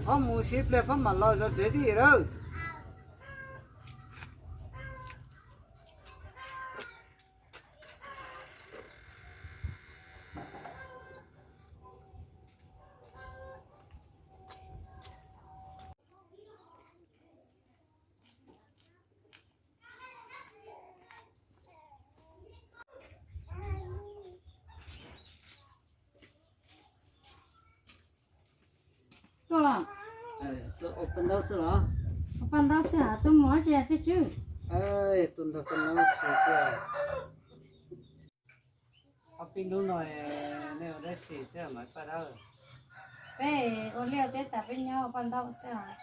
Phob mus sib pliag phob mam los zov tsev thiab lawm. Tuaj los? Ua paj ntaub xwb los? Ua paj ntaub xwb hos, tuaj mus dab tsi txiv Tswb? Tuaj nrog koj nyob xwb xwb. Ob peb hnub no nej ua dab tsi thiab mas Paj Dawb? Peb ua liaj teb tas peb nyob ua paj ntaub xwb os.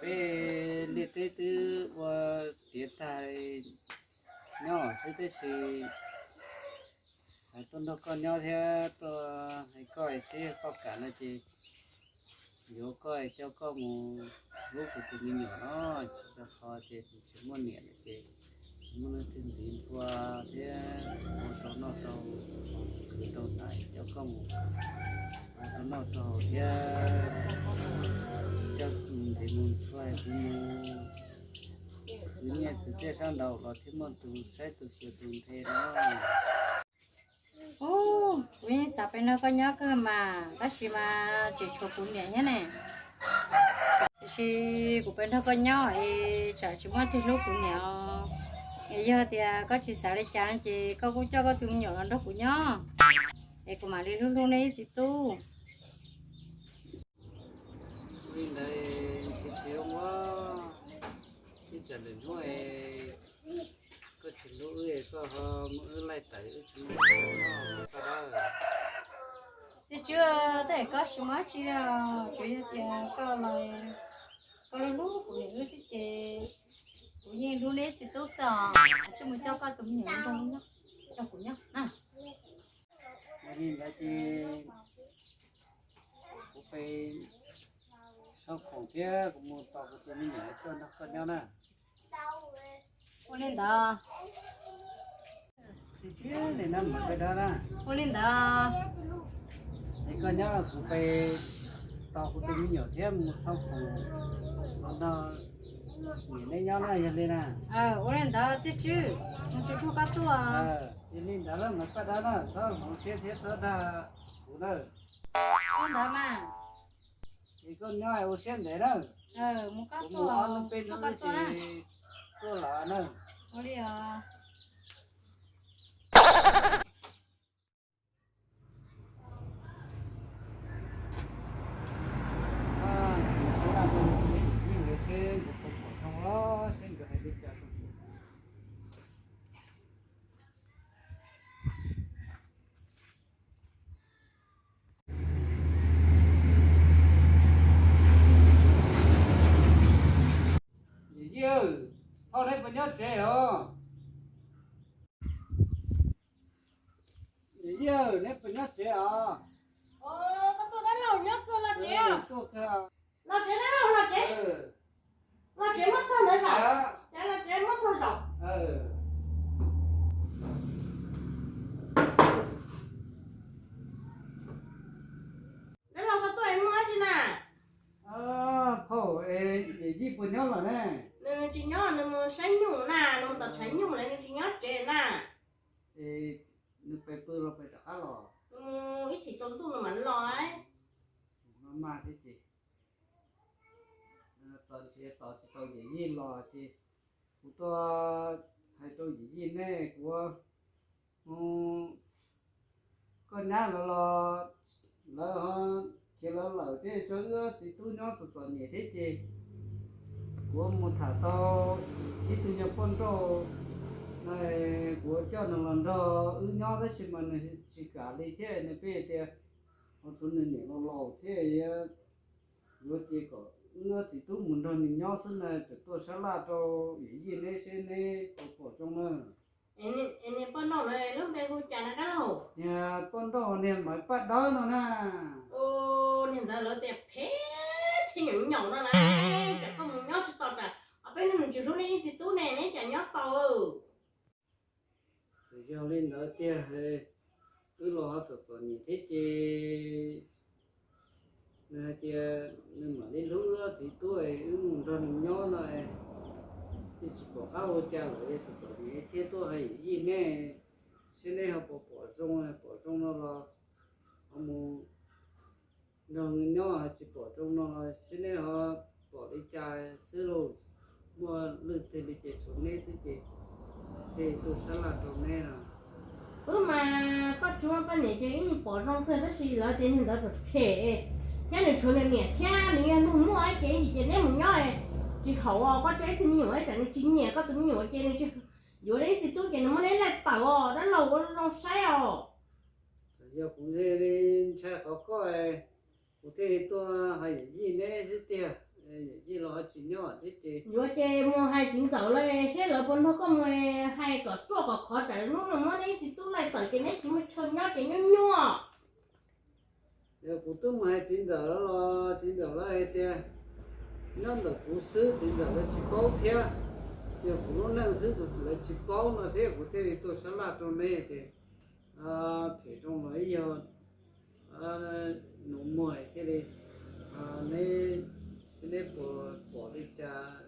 Peb liaj teb twb ua tiav tag, nyob xwb tab sis xav tuaj nrog koj nyob thiab tuaj hais koj seb koj kam no ces yuav koj coj koj mus hlub kuv tus me nyuam no, tsis tau qhov ces kuv tsis muaj niam lawm ces tsis muaj leej twg ntxiv ntxhua thiab ua rau noj rau haus, khwv rau ntaiv coj koj mus ua rau noj rau haus thiab coj ntxiv mus ntxhua kuv mus khwv nyiaj kwv txiaj sab nraud los thiaj muaj tus saib tus xyuas tus nthe no. Ub, kuv yeej xav pem nrog koj nyob kawg mas tab sis mas tseem tshuav kuv niam thiab ne. Tiam sis kuv pem nrog koj nyob es tsam tsis muaj leej twg hlub kuv niam os. Es yog tias koj tsis xav li cas no ces koj kuj coj koj tus me nyuam los nrog kuv nyob es kuv mam li hlub hlub nej ib txiv tub. Li ntawd tsis tsis zoo ua, ib tsam lwm hnub koj tsis hlub wb es koj ho muab wb laij tawm wb tsis muaj tus noj Paj Dawb. Txiv Tswb, tej koj tsis muaj dab tsi li os, tsuas yog tias koj los koj hlub hlub kuv niam wb xwb ces kuv yeej hlub neb txiv tub xwb os. Kuv mus coj koj tus me nyuam nrog nyob, nrog kuv nyob na. Yog li ntawd ces kuv pem sau khoom thiab kuv mus tos kuv tus me nyuam tuaj nrog koj nyob na. Ua li ntawd. Ua li ntawd. Es koj nyob kuv pem tos kuv tus me nyuam thiab mus sau khoom los nrog niam neb nyob na yog li na. Ua li ntawd Txiaj Tswb, mus tsuag tsuag koj tuaj. Yog li ntawd mas Paj Dawb na, txhob hloov siab thiab txhob dag kuv na. Ua li ntawd mas. Es koj nyob ua siab ntev na. Mus koj tuaj, ob hnub peb hnub ces tuaj lawm na. Ua li os. Yawm yij, phauj neb puas nyob tsev os? Yawm yij, neb puas nyob tsev os? Koj tuaj dab laug nyob kawg los tsev? Tuaj kawg. Los tsev dab laug, los tsev. Los tsev muab tag ntawd zaum. Los tsev muab tag zaum. Dab laug koj tuaj es muaj dab tsi na? Phauj, yawm yij puas nyob los ne? Nws tsis nyob, nws mus saib nyuj na, nws mus tom tshav nyuj lawm, nws tsis nyob tsev na. Es nws pem pw los pem rov qab los? Nws mus ib chim tsaus ntuj nws mam los. Maj thiab ces, tos tsis tau yawm yij los ces kuv tuaj hais rau yawm yij nej, kuv mus, koj nyab lawv los, lawv ho khiav lawv lawm thiab tso wb txiv tub nyob txom txom nyem thiab ces kuv mus tham tau ib tug nyuag poj nrauj, kuv coj nws los nrog wb nyob tab sis mas nws tsis kam li thiab nws pheej tias, ua txhua nws niam laus laus thiab yuav ces kom wb txiv tub mus nrog nws nyob xwb na, tseem tuaj sab laj rau yawm yij neb seb neb puas pom zoo na. Niag poj nrauj no lub npe hu cas na dab laug? Niag poj nrauj niag Maiv Paj Dawb no na. Niag ntawd lawv tias phem thiab nyaum nyaum no na, tsam koj mus nyob tsis tau tsam ob peb hnub nws tsis hlub neb ib txiv tub ne neb cas nyob tau. Txawm yog li ntawd tiag, wb los txom txom nyem thiab ces Nyob no, tsis pom qab ua cas lawm, txom txom nyem thiaj tuaj hais yawm yij neb, seb neb ho puas pom zoo, pom zoo no los ho mus nrog nws nyob, tsis pom zoo no los seb neb ho pom li cas xwb lauj. Muaj lwj twg li ces tshuav neb xwb ces thiaj tuaj sab laj rau neb no. Wb mas koj tsis muaj poj niam ces wb pom zoo kawg, tab sis lawv tias niag ntawd phem phem, thiab nws tshuav nws niam thiab nws yog neeg muaj ces, ces neb mus nyob tsis haum os, koj coj ib tug me nyuam kom nws tsis nyiam koj tus me nyuam ces nws tsis yuav neb ib txiv tub ces nws muab neb laij tawm os, dab laug ua zoo saib os. Yog kuv ntshai qhov koj, kuv thiaj li tuaj hais yawm yij neb xwb tiag, yawm yij los ho tsis nyob thiab ces. Yuav ces mus hais txiv ntxawm lawv seb lawv puas nrog koj mus hais kom ruaj kom khov, tsam hnub no muab neb ib txiv tub laij tawm ces neb tsis muaj chaw nyob ces nyuaj nyuaj. Yog kuv twb mus hais txiv ntxawm lawv los txiv ntxawm lawv hais tias nyob ntawm kuv xwb, txiv ntxawm lawv tsis paub thiab. Yog kuv lub neej xwb lawv tsis paub no thiab, kuv thiaj li tuaj sab laj rau neb tias phem zoo los ib yog nus muag thiaj li, neb, seb neb puas pom li cas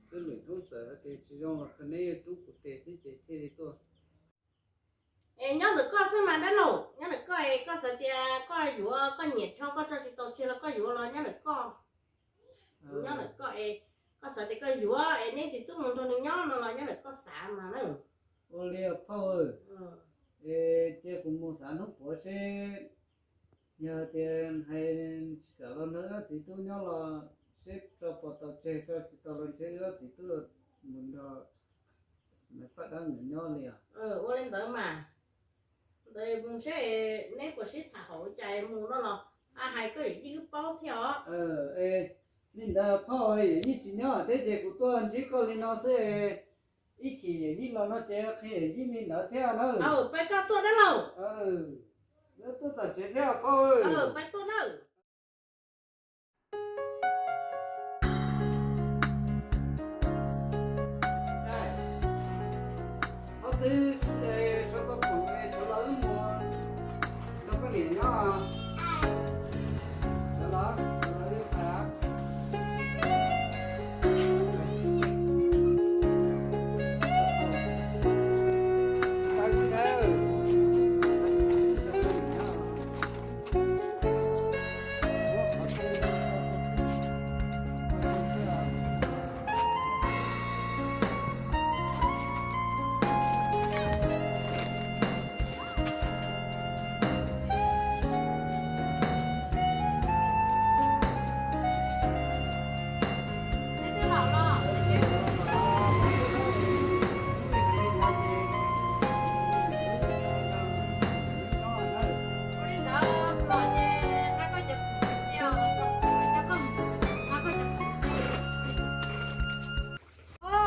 xwb, lwm hnub txawm hais tias tsis zoo los kawg neb yuav rub kuv tes xwb ces thiaj li tuaj. Es nyob ntawm koj xwb mas dab laug, nyob ntawm koj es koj xav tias koj yuav koj nyiam dhau koj tso tsis tau tseg los koj yuav los nyob ntawm koj. Nyob ntawm koj es koj xav tias koj yuav es neb txiv tub mus nrog nws nyob no los nyob ntawm koj xav mas na. Ua li phauj, es cia kuv mus xav hnub puav seb yog tias hais tsis kam los nrog wb ob txiv tub nyob los seb tso puas tau tseg, tso tsis tau los ntshe wb ob txiv tub mus nrog nws paj dab nws nyob li os. Ua li ntawd mas, ntawd mus seb neb puas sib tham hauv cas mus no los hais koj yawm yij wb paub thiab os. Li ntawd phauj, yawm yij tsis nyob thiab ces kuv tuaj ntsib koj li no xwb. Ib chim yawm yij los no ces qhia yawm yij li ntawd thiab na. Peb koj tuaj dab laug. Wb tuaj tom tsev thiab phauj. Peb tuaj na. Ob tug sawv koj pum, sawv los wb mus nrog koj niam nyob. Sawv los, sawv los wb pais.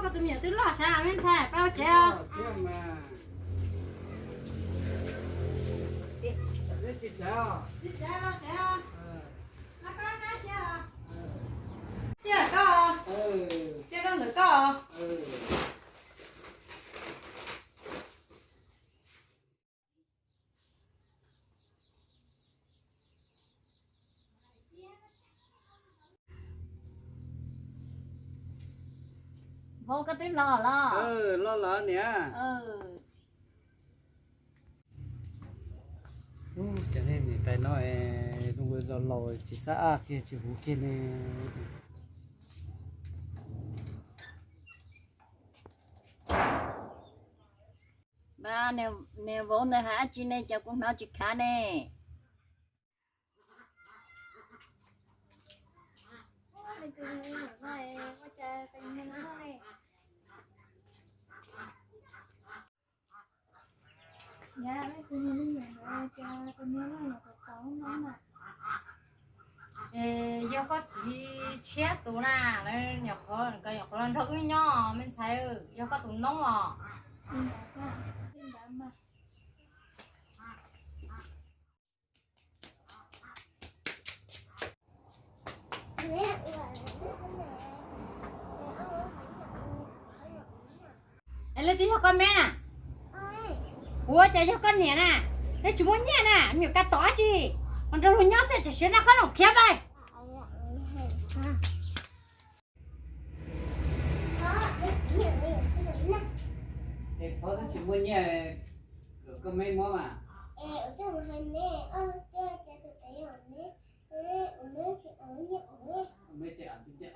Koj tus me nyuam twb loj sas me ntxhais, pab ua tsev os. Tsis tsev los tsev os. Tiag koj, tiag rau ntawm koj. Vauv, koj twb los los? Los los niam. Cov niam tais no los laus tsis xav ab kiag tsis huv kiag ne. Niam vauv ntawd hais dab tsi ne, cas kuv hnov tsis khav ne? Es yog koj txiv tshiab tus na, nkawd nyuam qhuav los nrog wb nyob me ntxhais, yog koj tus noob os. Es leej twg yog koj me na? Ua cas yog koj niam na? Peb tsis muaj nyiaj na, me nyuam kaj tom dab tsi? Ho nrog luag nyob xwb, tsam siav noj qab noj khiav pais. Es phob twb tsis muaj nyiaj, koj me mob mas. Me ces a ti ntiaj o,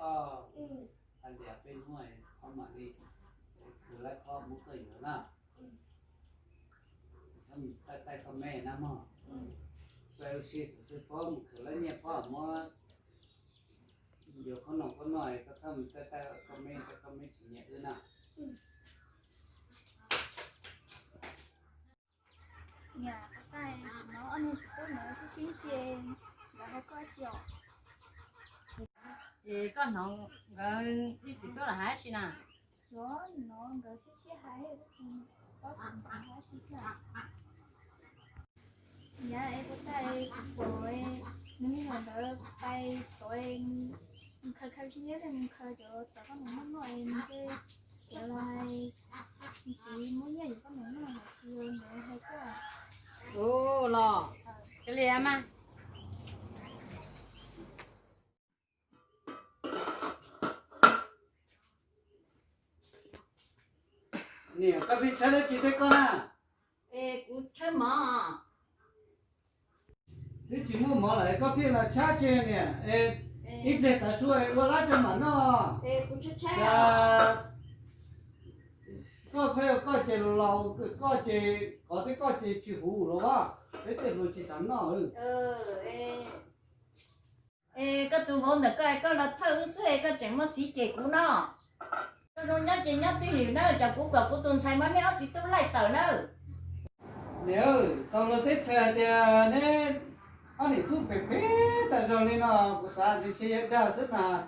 a ntias peb hnub phob mam li khwv lawv phob muab koj yuav na. Txhob mus taij taij koj me na mog. Peb ua si txog twg phob mus khwv lawv nyiaj phob muab yuav khob noom khob noj, koj txhob mus taij taij koj me, koj me tsis nyiam wb na. Niam, kuv taij kuv hnov ob niag txiv tub ntawd sib sib ntxhi, lawv hais koj tsi os? Es koj hnov nkawd ib txiv tub los hais dab tsi na? Xyov, hnov nkawd sib sib hais, wb tsis paub xyov nkawd hais dab tsi thiab. Niam, es kuv taij kuv pom nws me nyuam ntawd pais tod, mus khaws khaws nyiaj, mus khaws cov tom koj mus noj noj, mus nte cov los, mus txiv muab nyiaj yuav koj mus noj los tsis yog nkawd hais koj? Ua los, cia li mas. Niam, koj pheej tshawb dab tsi thiab koj na? Es kuv tshawb mov. Twb tsis muaj mov lawm koj pheej los tshawb tsi niam? Es ib pliag tav su ua lab tso mam noj. Cas koj pheej ua koj ces laus, koj ces kov thiab koj ces tsis huv los as, peb tej hluas tsis xav noj. Es koj tus vauv ntawm koj, koj los thawj wb xwb es koj tseem muaj xiv cem kuv no. Zoo zoo nyob ces nyob twj ywm na, tsam kuv kom kuv tus ntxhais muab neb ob txiv tub laij tawm na. Niam, tau luag teb chaws hais tias neb ob niam tub phem phem tas zog li no, kuv xav tias ntshe yog dag xwb mas,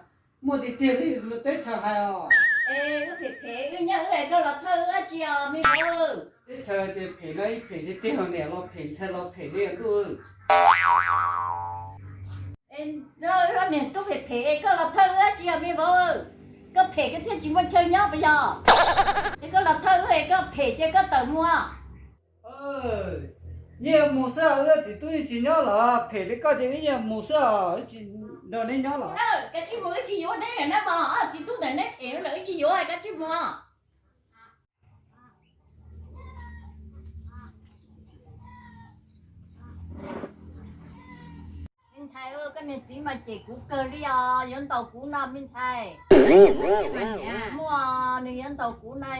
muaj tiag tiag li luag teb chaws hais os. Es wb phem phem wb nyob wb es koj los thawj wb dab tsi os me vauv? Teb chaws tias phem no ib phem tiag tiag, niam los phem ntxhais los phem li ntuj. Niam tub phem phem es koj los thawj wb dab tsi os me vauv? Koj phem koj thiaj tsis muaj chaw nyob puas yog? Es koj los thawj wb es koj phem ces koj tawm mus. Yeej mus xwb, wb txiv tub yeej tsis nyob los, phem li koj ces wb yeej mus xwb os, wb tsis nrog neb nyob los. Kav tsij mus, wb tsis yuav neb lawm na mog, txiv tub ntawm neb phem lawm wb tsis yuav, kav tsij mus. Me ntxhais, koj niag txiv mas cem kuv kawg li os, yuav ntaus kuv no me ntxhais. Muaj nws yuav ntaus kuv no,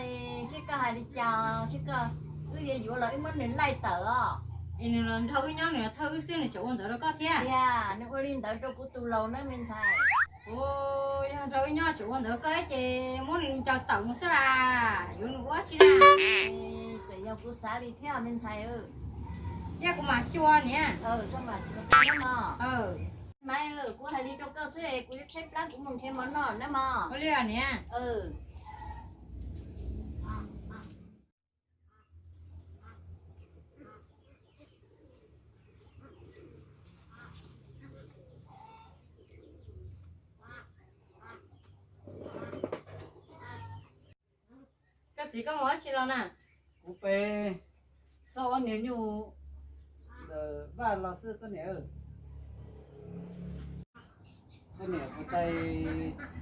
seb koj hais li cas, seb koj, wb yuav yuav los wb muab nws laij tawm os. Es nws los nrog wb nyob, nws los thawj wb xwb, nws tseem ua ntawd rau koj thiab? Tiag, nws ua li ntawd rau kuv tus laus na me ntxhais. Yog nrog wb nyob tseem ua ntawd koj ces muab nws ncaws tawm mus xwb las, yuav nws ua tsi na. Txawm yog kuv xav li thiab me ntxhais. Thiab kuv mam xyuas niam. Maiv, kuv hais li rau koj xwb, kuv yuav tshaib plab kuv mus nrhiav mov noj na mog. Ua li os niam. Koj txiv, koj mus dab tsi los na? Kuv pem xauj ob niag nyuj ntawm vaj los xwb koj niam. Koj niam puas tau niam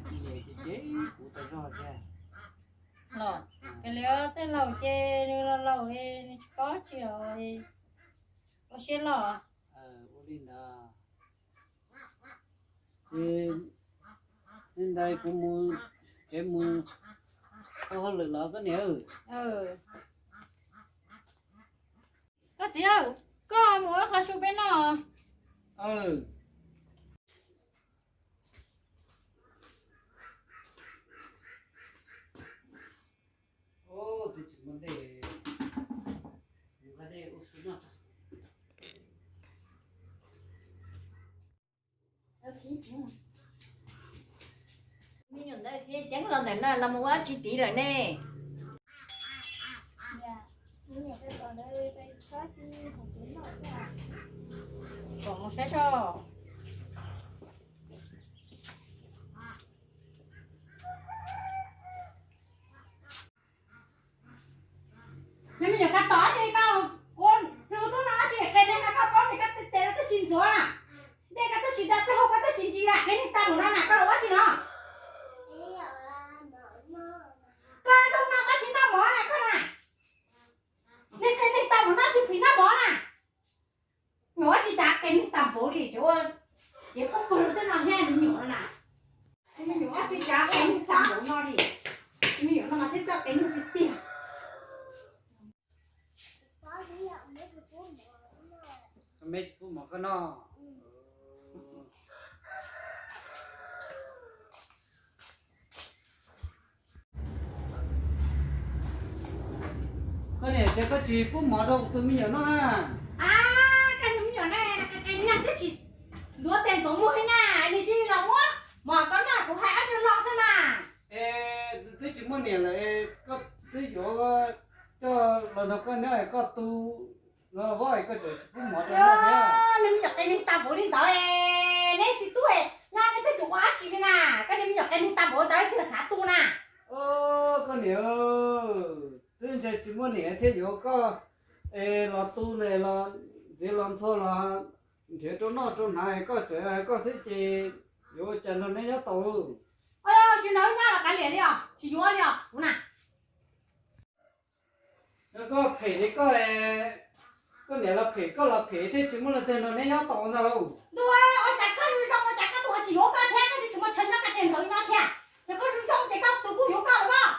ces ces kuv tau zog thiab. Los, kawg li tej laus ces nws los laus, nws tsis paub tsi os, ua siab loj. Ua li ntawd, li ntawd kuv mus tsev mus ua hauj lwm los koj niam. Koj txiv, koj mus ua qho su peb noj. Me nyuam ntawd thiaj ceeb los ntawm no los mus ua tsis tid lawm ne. Kom mus saib soj. Neb me nyuam kab tom dab tsi tau, ua nws tub no dab tsi qe neb na, koj paub tias koj tes koj twb tsis ntxuav na, dej koj twb tsis da plaub hau koj twb tsis ntsis na, qe neb tag mus no na koj los ua dab tsi no? Zaum no koj tsis noj mov na koj na. Nej qhia neeg tau mus noj tsis plis noj mov na. Nyuam tsis tsav qe neeg tag npaum li, ces ua, ces pub pawg lug tej no thiab me nyuam no na. Me nyuam tsis tsav qe neeg tag npaum no li. Me nyuam no mas thiaj txawj qe neeg tiag tiag. Me tsis pub mov koj noj. Koj niam tias koj tsis pub mov rau tus me nyuam noj na. Koj niag me nyuam na, nag twb tsis ntxuav tes ntxuav muag li na, nws cia li los muab mov koj noj, kuv hais ob niag lo xwb mas. Es twb tsis muaj niam lawm, koj twb yuav coj los nrog koj nyob es koj tu los voj es koj tseem tsis pub mov rau noj thiab. Niag me nyuam qe neeg tag npaum li ntawd, neb txiv tub nyob neb twb tsis ua dab tsi li na, koj niag me nyuam qe neeg tag npaum ntawd twg xav tu na. Koj niam, twb ntshe tsis muaj niam thiaj yuav koj es los tu los ntxiv los ntxhua los nrhiav rau noj rau hnav, koj tseem koj xwb ces yuav ua cas nrog neb nyob tau. Tsis nrog nyob los kav liam li os, tsis yuav li os kuv na. Koj phem li koj, koj niam los phem koj los phem thiaj tsis muaj leej twg nrog neb nyob tau ntag lauj. Ntuj, ua cas koj zoo zoo ua cas koj tus tsis yuav koj thiab, koj twb tsis muaj chaw nyob koj tias nrog nyob thiab. Yog koj zoo zoo ces koj tus kuj yuav koj los mas.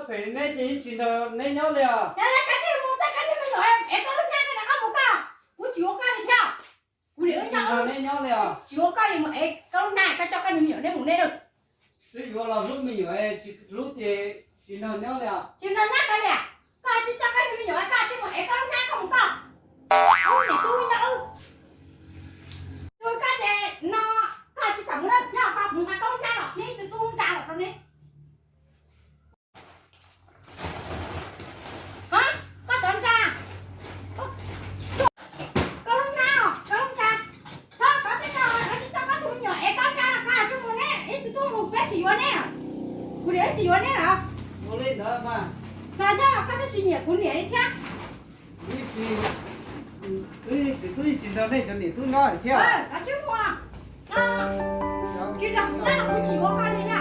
Phem neb ces yeej tsis nrog neb nyob li os. Yog li koj tsis mus txog koj niag me nyuam es koj lub hnab koj rov qab mus koj, kuv tsis yuav koj li thiab. Kuv niam wb nyob neb nyob li os. Tsis yuav koj li mus ev koj lub hnab, koj coj koj niag me nyuam neb mus neb lawm. Twb yuav los hlub me nyuam, tsis hlub ces tsis nrog nyob li os. Tsis nrog nyob koj li, koj tsis coj koj niag me nyuam, koj tsis mus ev koj lub hnab koj mus koj. Ub niam tub nyob wb. Tus koj ces no, koj tsis txawm mus lawm, nyob koj mus nqa koj lub hnab los, neb tsis tu nra los rau neb. Koj cov nra, koj lub hnab, koj lub nra, txhob kov tej no, koj tsis coj koj tus me nyuam ev koj lub nra no, koj tsis mus neb, ib txwm tuaj mus peb tsis yuav neb lawm. Kuv niam wb tsis yuav neb lawm. Ua li ntawd mas. Los nyob los koj twb tsis nyiam kuv niam li thiab. Twb tsis, twb tsis nrog nej cov niam tub nyob lawm thiab. Koj tsis mus, tsis nrog kuv nyob los kuv tsis yuav koj li na.